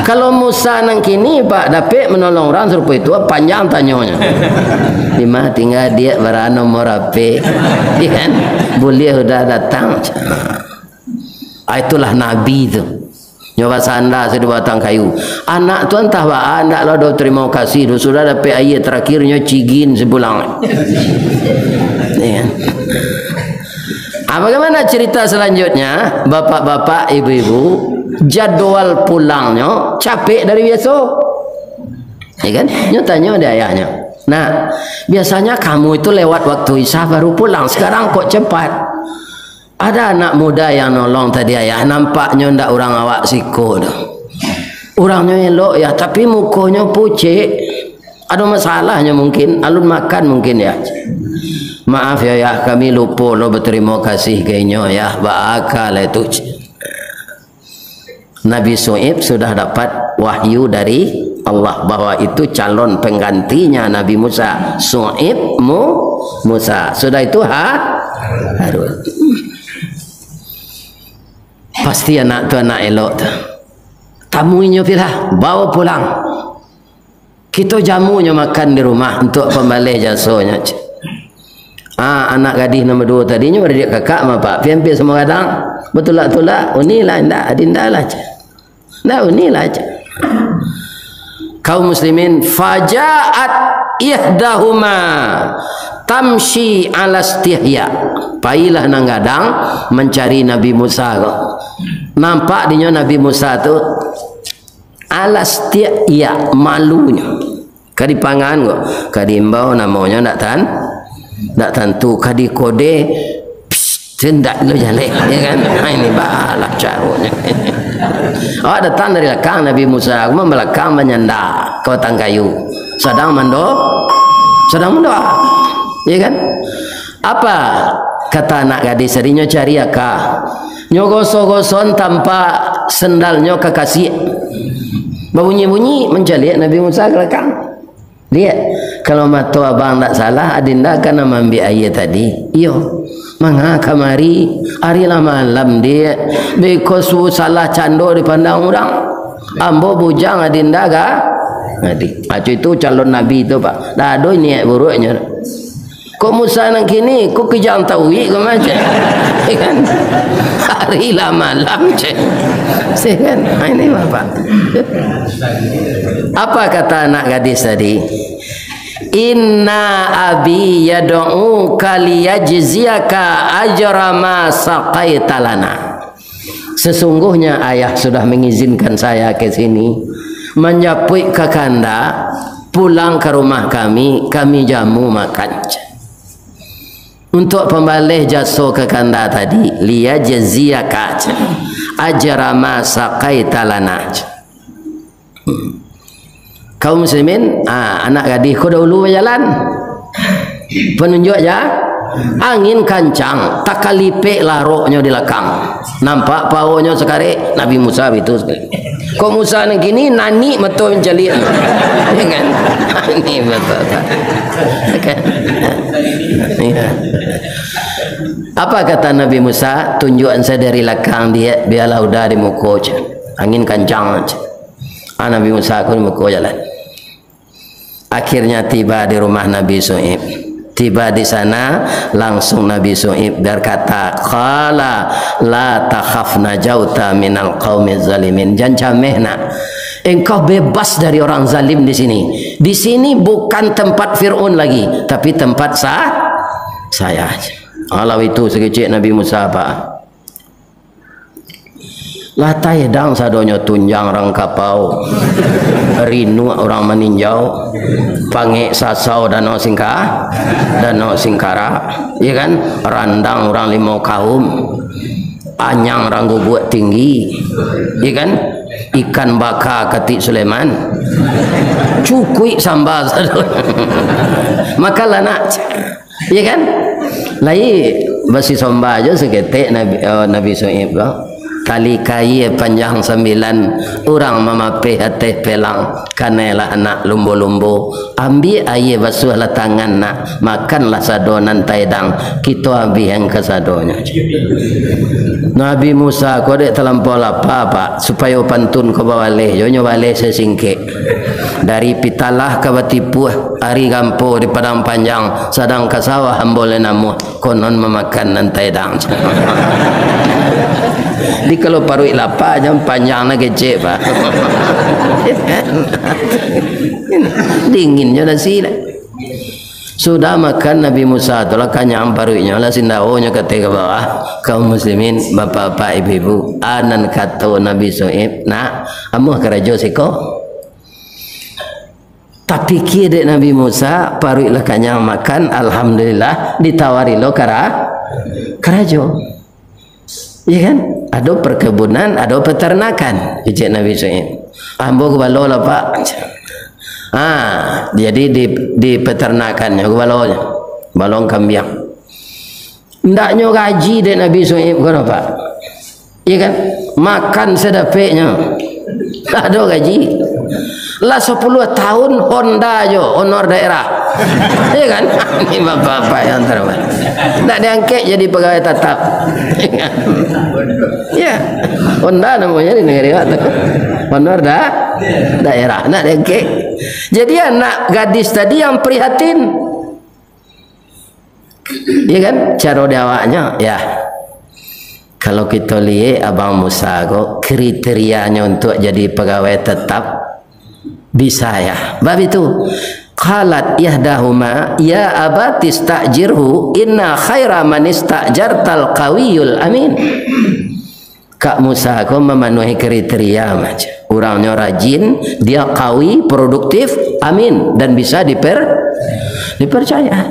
Kalau Musa nan kini, Pak, dapek manolong urang sarupo itu, panjang tanyonyo. Dima tingga diak, bara nomor H P? Ya kan? Buliah udah datang. Ah, itulah Nabi tu. Nyo basanda se di batang kayu. Anak tu antah baa, ndak lo ado tarimo kasih tu. Sudah dapek aia, tarakhirnyo cigin sipulang. Ya kan? Ah, bagaimana cerita selanjutnya? Bapak-bapak, ibu-ibu, jadwal pulangnyo capek dari biaso. Ya kan? Nyo tanyo dek ayahnyo, "Nak, biasanya kamu itu lewat waktu Isya baru pulang, sekarang kok cepat?" Ada anak muda yang nolong tadi, Ayah, nampaknyo ndak urang awak siko doh. Urangnyo elok, Yah, tapi mukonyo pucek. Ado masalahnyo mungkin, alun makan mungkin, Yah. "Maaf yo, Yah, kami lupo lo batarimo kasih ka inyo, Yah. Baa ka lah itu?" Nabi Syu'aib sudah dapat wahyu dari Allah bahwa itu calon penggantinya Nabi Musa. Syu'aib, Mu-, Musa. Sudah itu Ha-, Harun. Pasti anak tu anak elok tu. Tamuinyo pilah, bawa pulang. Kito jamunyo makan di rumah untuak pambaleh jasonyo, ceh. Ah, anak gadih nomor duo tadinyo baradiak kakak ma, Pak. Pi ampia samo gadang. Batulak-tulak, unilah, indak, adinda lah, ceh. Indak, unilah, ceh. Kaum muslimin, faja'at ihdahuma tamshi ala istihya. Pailah nan gadang mancari Nabi Musa ko. Nampak dinyo Nabi Musa tu, Alas tiak iya malunyo. Ka dipangan ko, ka diimbau namonyo ndak tan-, ndak tantu, ka dikode, psst, tu ndak lo jaleh, ya kan? Ha, ini balah caronyo. Awak datang dari lakang, Nabi Musa, aku mah balakang manyanda ka batang kayu. Sadang mando-, sadang mandoa. Ya kan? Apa kata anak gadis tadi? Nyo cari aka. Nyo goso-goson tampak sandalnyo ka kasiak. Babunyi-bunyi, mancaliak Nabi Musa ka lakang. Liak, kalau mato abang ndak salah, adinda kan nan maambiak aia tadi. Iyo. Manga kamari, ari lah malam, Diak. Beko su-, salah cando dipandang urang. Ambo bujang, adinda ga-, gadih. Aco itu calon nabi tu, Pak. Dak ado niaik buruaknyo. Kok Musa nan kini, kok kijang tauik ko macam. Kan? Hari lah malam, cek. Kan? Ha, ini Bapak. Apa kata anak gadis tadi? "Inna abi yad'uka liyajziyaka ajra ma saqaita lana." Sesungguhnya ayah sudah mengizinkan saya ke sini, manjapuik kakanda pulang ka rumah kami, kami jamu makan. Untuk pambaleh jaso kakanda tadi, liyajziyaka ajra ma saqaita lana. Kaum muslimin, ah, anak gadih ko dahulu bajalan. Panunjuak ja, angin kancang, takalipek laroknyo di lakang. Nampak paonyo sakarek, Nabi Musa bitu sakarek. Kok Musa nan kini, nanik mato mancaliak. Ya kan? Nanik mato. Kan? Ya. Apa kata Nabi Musa? "Tunjuak sajo dari lakang, dia, bialah uda di muko," ceh. Angin kancang, ceh. Ah, Nabi Musa ko di muko jalan. Akhirnya tiba di rumah Nabi Su'aib. Tiba di sana, langsung Nabi Su'aib berkata, "Qala la takhaf, najauta minal qaumiz zalimin." Jan cameh, nak. Engkau bebas dari orang zalim di sini. Di sini bukan tempat Fir'aun lagi, tapi tempat sa-, saya. Alah itu sakecek Nabi Musa, Pak. Lah taedang sadonyo, tunjang rangkapau, rinuak urang maninjau, pangek sasau danau Singka-, danau Singkarak, ya kan? Randang urang limau kaum, anyang rang guguak tinggi, ya kan? Ikan baka katik Sulaiman, cukuik samba sadonyo. Makanlah, nak. Iya kan? Lai basisomba jo saketek Nabi, eh, Nabi Su'aib ko. Tali kaia panjang sambilan, urang mamapeh ateh pelang, kanailah anak lumbo-lumbo. Ambiak aia, basuahlah tangan, nak, makanlah sado nan taedang, kito abihan kasadonyo. Nabi Musa ko dek talampau lapa, Pak, supayo pantun ko bawaleh jo, nyo baleh sasingkek. Dari Pitalah ka Batipuah, ari gampo di Padang Panjang, sadang ka sawah ambo lai namuah, konon mamakan nan taedang. Jadi kalau paruik lapa, jan panjang nan kecek, Pak. Dinginnyo nasi lah. Sudah makan Nabi Musa tu lah, kanyang paruiknyo lah, sindaonyo ka ateh ka bawah. Kaum muslimin, bapak-bapak, ibu-ibu, a nan kato Nabi Su'aib, nak, amuah karajo siko. Tapikia dek Nabi Musa, paruik lah kanyang makan, alhamdulillah, ditawari lo kara-, karajo. Iya kan? Ado perkebunan, ado peternakan, kecek Nabi Su'aib. Ambo gubalo lah, Pak. Ah, jadi di, di peternakannyo gubalonyo. Balong kambiang. Ndaknyo gaji dek Nabi Su'aib ko, Pak. Iya kan? Makan sadapeknyo. Ado gaji. Lah sapuluah tahun Honda jo, honor daerah. Iya kan? Ini bapak-bapak yang terhormat. Ndak diangkek jadi pegawai tatap. Ya. Honda namanya di negeri awak tu. Honor da-, daerah. Ndak diangkek. Jadi anak gadis tadi yang prihatin. Iya kan? Caro di awaknyo, ya. Kalau kito liek Abang Musa ko, kriterianyo untuk jadi pegawai tetap bisa, ya. Bab itu, qalat ihdahuma, "Ya abati sta'jirhu, inna khaira man ista'jartal qawiyul amin." Kak Musa ko mamanuahi kriteria macam. Urangnyo rajin, dia kawi, produktif, amin, dan bisa diper-, dipercaya.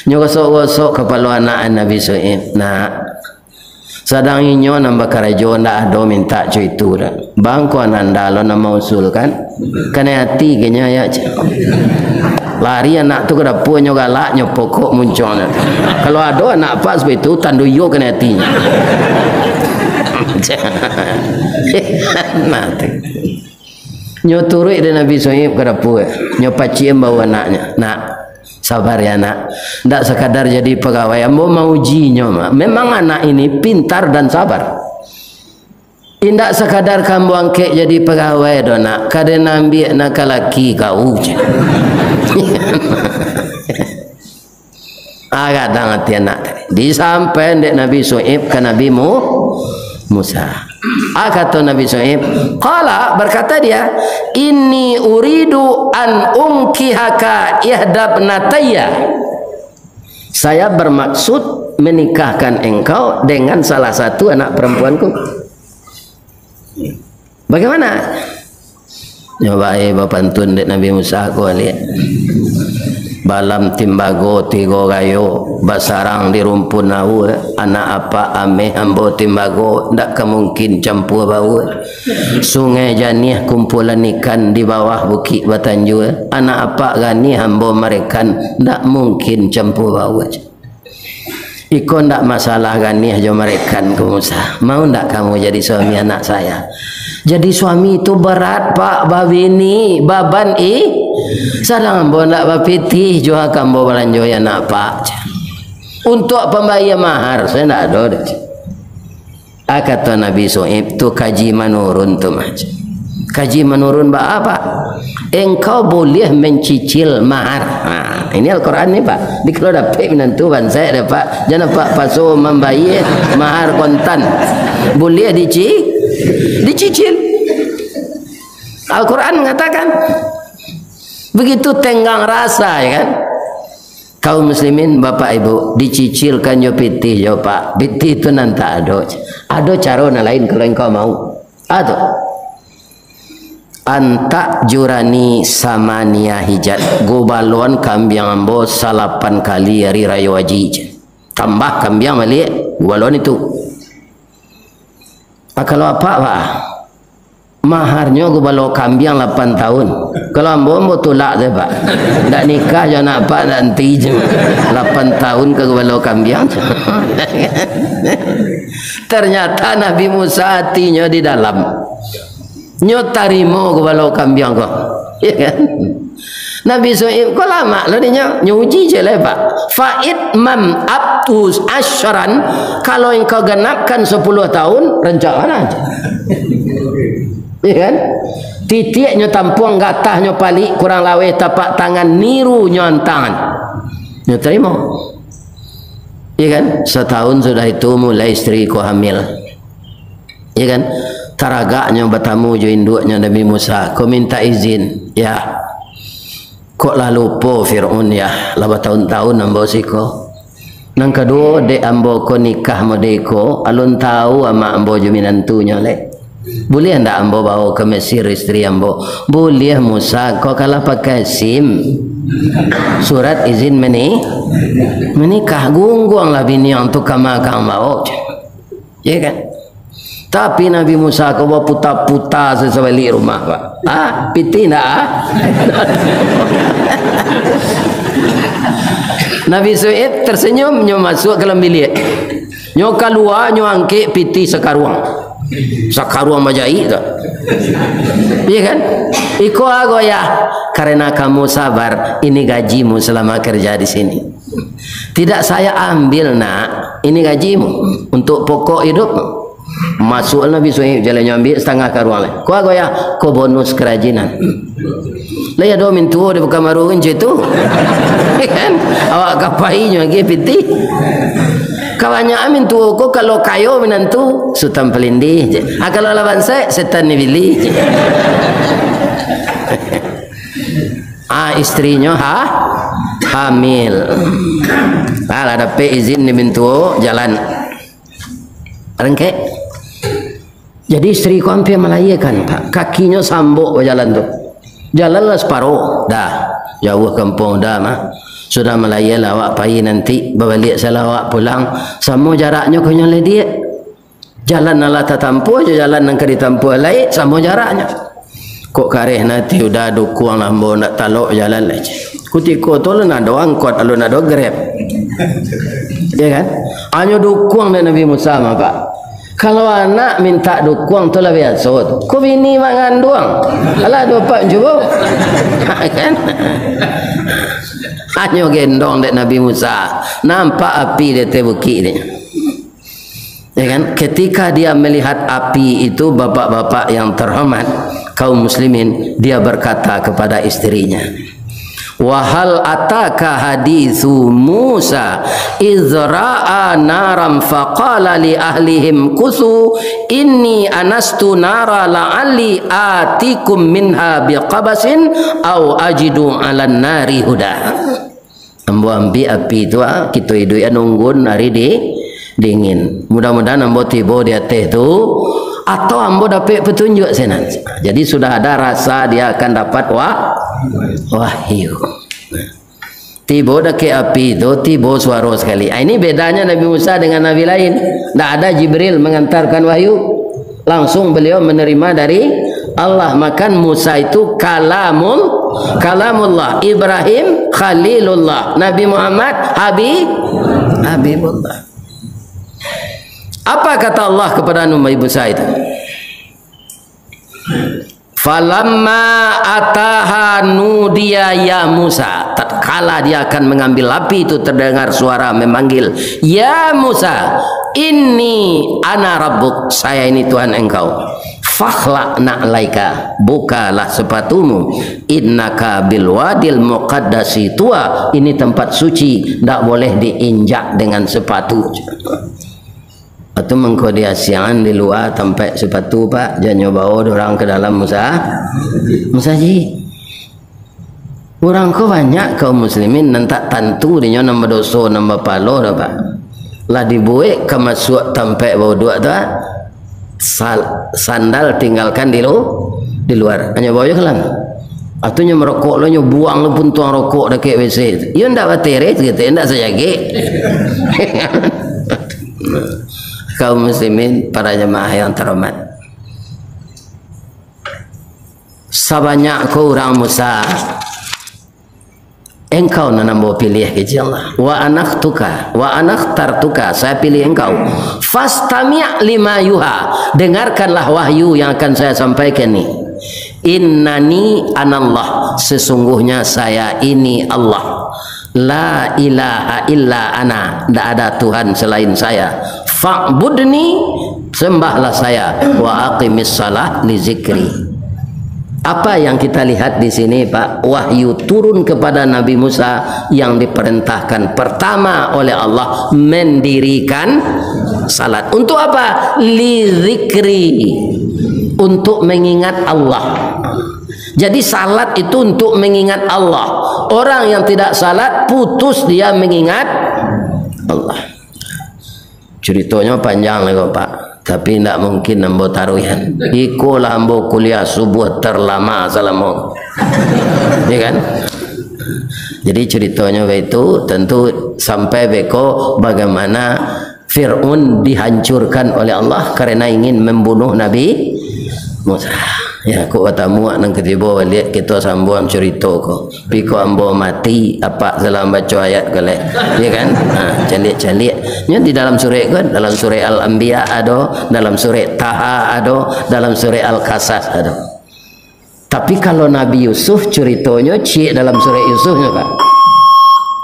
Nyo gosok-gosok kapalo anak Nabi Su'aib, nak. Sadang inyo nan bakarajo ndak ado mintak co itu dak. Bang ko ananda lo nan mausulkan. Kanai ati keceknyo, ya, cek. Lari anak tu ka dapua, nyo galak, nyo pokok munconyo. Kalau ado anak apak seperti itu, tando iyo kanai atinyo. Nah, tu. Nyo turuik dek Nabi Su'aib ka dapua. Nyo paciam bahu anaknyo. Nak, sabar ya, nak. Ndak sakadar jadi pagawai. Ambo maujinyo, mak. Memang anak ini pintar dan sabar. Indak sakadar ka ambo angkek jadi pagawai doh, nak, ka den ambiak nak ka laki kau, cek. Ah, gadang ati anak tadi. Disampaian dek Nabi Su'aib ka Nabi Mu-, Musa. Ah, kato Nabi Su'aib, qala, berkata dia, "Inni uridu an unkihaka ihdabnatayya." Saya bermaksud menikahkan engkau dengan salah satu anak perempuanku. Bagaimana? Nyo bae bapantun dek Nabi Musa ko liek. Balam timbago tigo gayo, basarang di rumpun aua, anak apak ameh ambo timbago, ndak ka mungkin campua baua. Sungai Janiah kumpulan ikan di bawah bukik batanjua, anak apak ganih ambo marekan, ndak mungkin campua baua. Iko ndak masalah ganih jo marekan ko Musa. Mau ndak kamu jadi suami anak saya? Jadi suami itu berat, Pak, babini, baban i. Sadang ambo ndak bapitih, juo ka ambo balanjoi anak Pak. Untuak pambayia mahar, saya ndak ado doh. Ah, kato Nabi Su'aib, "Tu kaji manurun tu mah." Kaji manurun ba apa? Engkau boleh mencicil mahar. Ha, ini Al-Quran ni, Pak. Di kalau dapek minantu bansaik deh, Pak. Jangan, Pak, paso mambayar mahar kontan. Boleh dici-, dicicil. Al-Quran mengatakan, begitu tenggang rasa, ya kan? Kaum muslimin, bapak ibu, dicicilkan jo pitih jo, Pak. Pitih tu nan tak ado. Ado caro nan lain kalau engkau mau. Ado. Antak jurani samania hijat. Gubaloan kambiang ambo salapan kali ari rayo haji. Tambah kambiang baliak, gubaloan itu. Ah, kalau apak, Pak? Maharnyo gubalo kambiang lapan tahun. Kalau ambo, ambo tulak sajo, Pak. Ndak nikah jo anak apak, ndak anti je. Lapan tahun ka gubalo kambiang. Ternyata Nabi Musa atinyo di dalam. Nyo tarimo gubalo kambiang ko. Ya kan? Nabi Su'aib ko lamak lo dinyo, nyo uji je lah, Pak. Fa in atmamtu asyran, kalau engkau genapkan sepuluh tahun, rancak mano aja. Ya kan? Titiaknyo tampuang, gatahnyo palik, kurang laweh tapak tangan, nirunyo antangan. Nyo tarimo. Ya kan? Setahun sudah itu mulai isteri ko hamil. Ya kan? Taragaknyo batamu jo induaknyo Nabi Musa, ko mintak izin, "Ya, kok lah lupo Fir'aun, ya, lah batahun-tahun ambo siko. Nan kaduo, dek ambo ko nikah model ko, alun tahu amak ambo jo minantunyo lai. Buliah ndak ambo bawa ka Mesir isteri ambo?" "Buliah Musa, kok kalah pakai SIM, surat izin meni-, menikah." Gungguanglah biniang tu ka magang bawa. Ya kan? Tapi Nabi Musa ko baputa-puta sasabalik rumah, Pak. Ah, pitih ndak, ah? Nabi Su'aib tersenyum, nyo masuk ka dalam biliak. Nyo kalua, nyo angkek pitih sakaruang. Sakaruang bajaik tu. Iya kan? "Iko ago ya, karena kamu sabar, ini gajimu selama kerja di sini." "Tidak saya ambil, Nak. Ini gajimu untuk pokok hidup." Masuk Nabi Suhaib, jalannyo ambiak satangah karuang lai. "Ko ago ya?" "Ko bonus karajinan." Lai ado mintuo di Pekanbaru kan cak itu. Kan? Awak kapai nyo agiah pitih. Kabanyakan mintuo ko kalau kayo minantu, Sutan Palindih je. Ah, kalau lah bansaik, setan ni bili je. Ah, istrinyo ha-, hamil. Ah, lah dapek izin di mintuo, jalan. Rengkek. Jadi istri ko ampia malahiakan, Pak. Kakinyo sambok bajalan tu. Jalan lah saparo. Dah. Jauah kampuang dah mah. Sudah malahia lah awak pai nanti, babaliak salah awak pulang. Samo jaraknyo ko nyo lai diak. Jalan nan lah tatampuah jo jalan nan ka ditampuah lai, samo jaraknyo. Kok kareh nati udah dukuang lah ambo ndak talok jalan lai. Kutiko tu alun ado angkot, alun ado Grab. Ya kan? Hanyo dukuang dek Nabi Musa mah, Pak. Kalau anak mintak dukuang tu lah biaso tu. Ko bini manganduang. Alah, ado apak cubo. Kan? Hanyo gendong dek Nabi Musa. Nampak api di ateh bukik tu. Ya kan? Ketika dia melihat api itu, bapak-bapak yang terhormat, kaum muslimin, dia berkata kepada istrinya, "Wa hal ataka haditsu Musa idz ra'a naran faqala li ahlihim kutsu inni anastu nara la'alli atikum minha biqabasin au ajidu 'alan nari huda." Ambo ambiak api tu, ah, kito iduik unggun ari di dingin. Mudah-mudahan ambo tibo di ateh tu, atau ambo dapek petunjuk sinan. Jadi sudah ada rasa dia akan dapat wah-, wahyu. Tibo dakek api tu, tibo suaro sakali. Ah, ini bedanya Nabi Musa dengan nabi lain. Ndak ada Jibril mengantarkan wahyu. Langsung beliau menerima dari Allah. Maka Musa itu kalamul, kalamullah. Ibrahim khalilullah. Nabi Muhammad Habib, Habibullah. Apa kata Allah kepada Nabi Musa itu? "Falamma ataha nudiya ya Musa." Tatkala dia akan mengambil api itu, terdengar suara memanggil, "Ya Musa, inni ana rabbuk, saya ini Tuhan engkau. Fakhla' na'laika, bukalah sepatumu. Innaka bil wadil muqaddasi tuwa, ini tempat suci, ndak boleh diinjak dengan sepatu." Atu mangko diasiangan di lua tampek sipatu, Pak, jan nyo bawo urang ka dalam musa-, musajik. Urang ko banyak kaum muslimin nan tak tantu dinyo nan badoso, nan bapalo doh, Pak. Lah dibuek ka masuak tampek bauduak tu, ah, sal-, sandal tinggalkan di lu-, di luar. Hanyo bawo jo kalang. Atu nyo marokok lo, nyo buang lo puntuang rokok dakek W C tu. Iyo ndak bateres gitu, ndak sajagek. Kaum muslimin, para jamaah yang terhormat. Sabanyak ko urang Musa, engkau nan ambo pilih, kecek Allah. Wa anakhtuka, wa anakhtartuka, saya pilih engkau. Fastami' lima yuha, dengarkanlah wahyu yang akan saya sampaikan ni. Innani anallah, sesungguhnya saya ini Allah. La ilaha illa ana, ndak ada Tuhan selain saya. Fa'budni, sembahlah saya. Wa aqimis shalah li zikri. Apa yang kita lihat di sini, Pak? Wahyu turun kepada Nabi Musa yang diperintahkan pertama oleh Allah mendirikan salat. Untuk apa? Li zikri. Untuk mengingat Allah. Jadi, salat itu untuk mengingat Allah. Orang yang tidak salat, putus dia mengingat Allah. Curitonyo panjang lai ko, Pak. Tapi ndak mungkin ambo taruihan. Iko lah ambo kuliah subuh terlama salamo. Ya kan? Jadi, curitonyo baitu, tentu sampai beko bagaimana Fir'aun dihancurkan oleh Allah karena ingin membunuh Nabi Musa. Ya, kok batamu nan katibo baliak, kito sambuang curito ko. Piko ambo mati, apak salah baco ayat ko lai. Ya kan? Ha, caliak-caliak. Nyo di dalam surek ko, dalam surek Al-Anbiya ado, dalam surek Taha ado, dalam surek Al-Qasas ado. Tapi kalau Nabi Yusuf, curitonyo ciek dalam surek Yusuf nyo, Pak.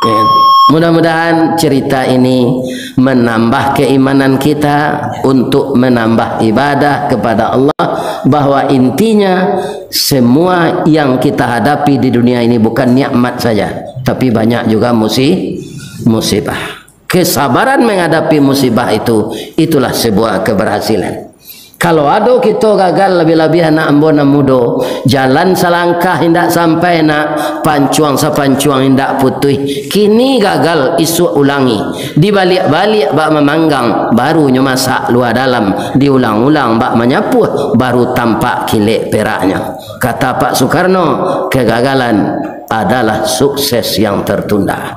Ya kan? Mudah-mudahan cerita ini menambah keimanan kita untuk menambah ibadah kepada Allah, bahwa intinya semua yang kita hadapi di dunia ini bukan nikmat saja, tapi banyak juga musi-, musibah. Kesabaran menghadapi musibah itu, itulah sebuah keberhasilan. Kalau ado kito gagal, labiah-labiah anak ambo nan mudo, jalan salangkah indak sampai nak, pancuang sapancuang indak putuih. Kini gagal, isuak ulangi. Dibaliak-baliak bak mamanggang, baru nyo masak lua dalam. Diulang-ulang bak manyapuah, baru tampak kilek peraknyo. Kata Pak Soekarno, kegagalan adalah sukses yang tertunda.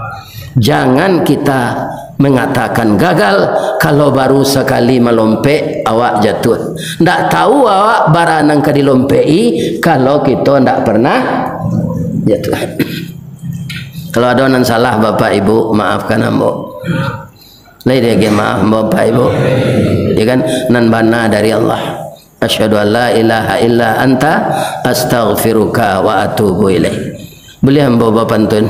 Jangan kita mengatakan gagal, kalau baru sakali malompek, awak jatuah. Ndak tahu awak bara nan ka dilompeki, kalau kito ndak pernah jatuah. Kalau ado nan salah, Bapak Ibu, maafkan ambo. Lai diagiah maaf, Bapak Ibu. Ya kan? Nan bana dari Allah. Asyhadu an la ilaha illa anta, astaghfiruka wa atubu ilaik. Buliah ambo bapantun?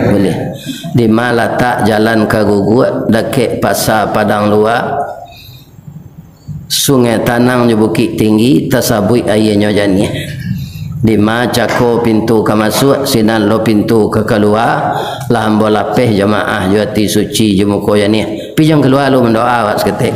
Buliah. Di ma latak jalan ka Guguak, dakek Pasa Padang Lua, Sungai Tanang jo Bukik Tinggi, tasabuik aianyo janiah. Di ma cako pintu ka masuak, sinan lo pintu ka kalua, lah ambo lapeh jamaah jo ati suci jo muko janiah. Pi jan kalua lu, mandoa awak saketek.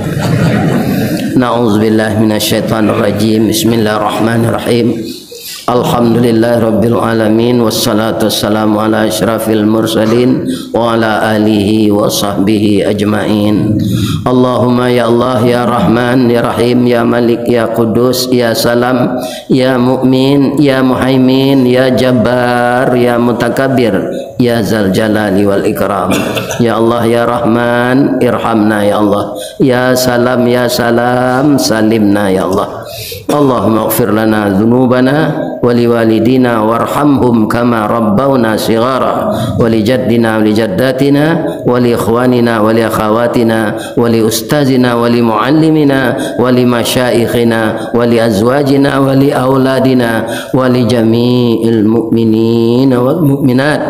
Na'udzubillahi minasyaitonirrajim. Bismillahirrahmanirrahim. Alhamdulillahirabbil alamin, wassalatu wassalamu ala asyrafil mursalin wa ala alihi wa sahbihi ajmain. Allahumma ya Allah, ya Rahman, ya Rahim, ya Malik, ya Quddus, ya Salam, ya Mu'min, ya Muhaimin, ya Jabbar, ya Mutakabbir, Ya Zal Jalali wal Ikram. Ya Allah, ya Rahman, irhamna, ya Allah. Ya Salam, ya Salam, salimna, ya Allah. Allahumma ighfir lana dzunubana wa liwalidina warhamhum kama rabbauna shighara, wa li jaddina wa li jaddatina wa li ikhwanina wa li akhawatina wa li ustazina wa li muallimina wa li masyaikhina wa li azwajina wa li auladina wa li jami'il mu'minina wal mu'minat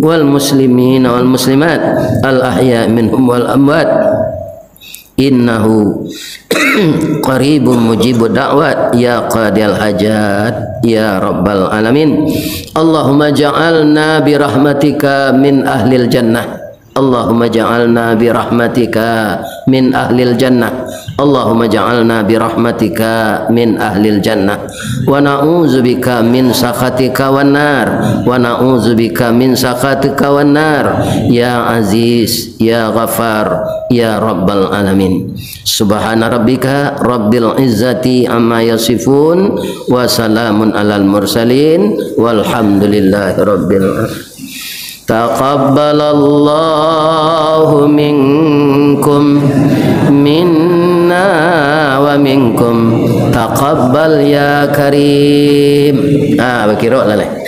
wal muslimina wal muslimat al ahya minhum wal amwat. Innahu qaribun mujibud da'wat, ya qadiyal hajat, ya rabbal alamin. Allahumma ja'alna bi rahmatika min ahlil jannah. Allahumma ja'alna bi rahmatika min ahlil jannah. Allahumma ja'alna bi rahmatika min ahlil jannah. Wa na'udzubika min sakhatika wan nar. Wa na'udzubika min sakhatika wan nar. Ya Aziz, ya Ghaffar, ya Rabbal Alamin. Subhana rabbika rabbil izzati amma yasifun, wa salamun alal mursalin, walhamdulillahi rabbil alamin. Taqabbalallahu minkum, minna wa minkum. Taqabbal ya Karim. Ah, bakiro lah, leh.